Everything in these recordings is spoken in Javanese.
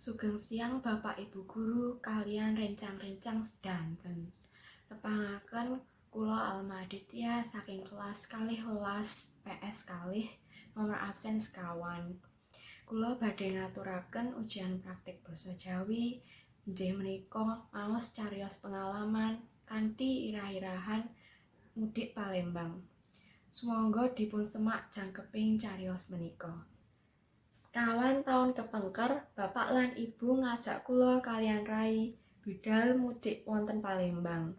Sugeng siang, Bapak Ibu guru kaliyan rencang-rencang sedanten. Tepangaken, kula Alma Aditya saking kelas 12 PS 2, nomor absen 25. Kula badhe ngaturaken ujian praktik basa Jawi, inggih menika maos cariyos pengalaman kanthi irah-irahan mudik Palembang. Sumangga dipun semak jangkeping cariyos menika. 25 taun kepengker, bapak lan ibu ngajak kula kaliyan rai budal mudik wonten Palembang.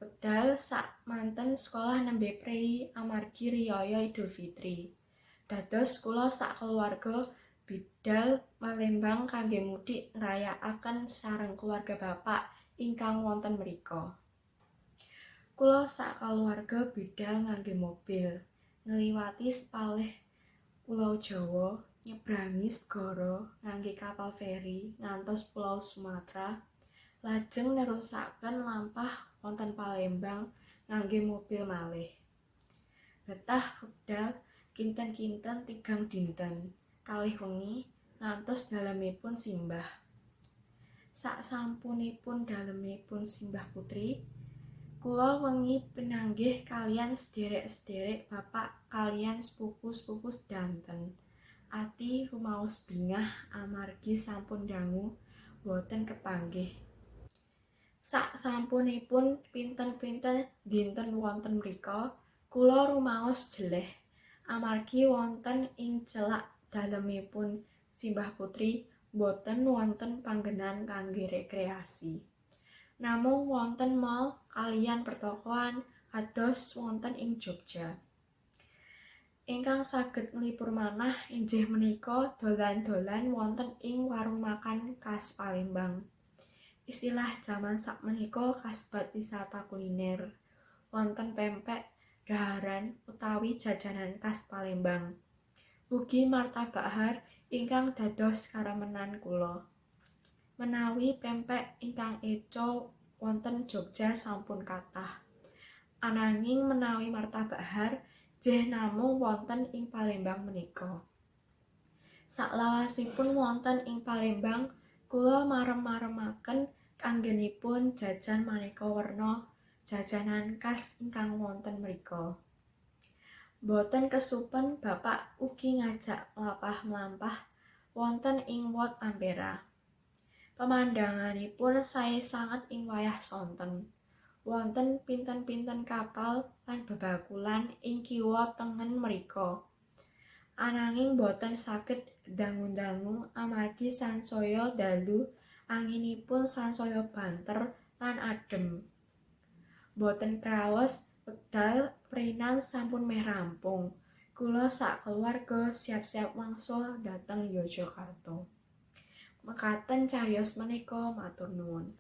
Wekdal sakmanten sekolah nembe prei amargi riyaya Idul Fitri. Dados kula sakeluarga bidal Palembang kangge mudik ngrayakaken sareng keluarga bapak ingkang wonten mrika. Kula sakaluwarga bidal ngangge mobil, ngliwati sepalih Pulau Jawa, nyebrangi segara ngangge kapal feri ngantos Pulau Sumatra, lajeng nerusaken lampah wonten Palembang ngangge mobil malih. Betah wekdal kinten-kinten 3 dinten 2 wengi ngantos dalemipun simbah. Saksampunipun dalemipun simbah putri, kula wengi pinanggih kaliyan sederek-sederek bapak kaliyan sepupu-sepupu sedanten. Ati rumaos bingah amargi sampun dangu boten kepanggih. Saksampunipun pinten-pinten dinten wonten mrika, kula rumaos jeleh amargi wonten ing celak dalemipun simbah putri boten wonten panggenan kangge rekreasi. Namung wonten mall kaliyan pertokoan kados wonten ing Jogja. Ingkang saged nglipur manah inggih menika dolan-dolan wonten ing warung makan khas Palembang. Istilah jaman sakmenika kasebat wisata kuliner. Wonten pempek, dhaharan utawi jajanan khas Palembang. Ugi martabak har ingkang dados karemenan kula. Menawi pempek ingkang eco wonten Jogja sampun kathah. Ananging menawi martabak har jeh namung wonten ing Palembang menika. Saklawasipun wonten ing Palembang, kula marem-maremaken anggenipun jajan maneka werna jajanan khas ingkang wonten mrika. Boten kesupen, bapak ugi ngajak mlampah-mlampah wonten ing Wot Ampera. Pemandanganipun sae sanget ing wayah sonten. Wonten pinten-pinten kapal lan bebakulan ing kiwa tengen mrika. Ananging boten saged dangu-dangu amargi sansaya dalu, anginipun sansaya banter lan adhem. Boten kraos, wekdal preinan sampun meh rampung. Kula sakeluarga siap-siap wangsul dhateng Yogyakarta. Mekaten cariyos menika, matur nuwun.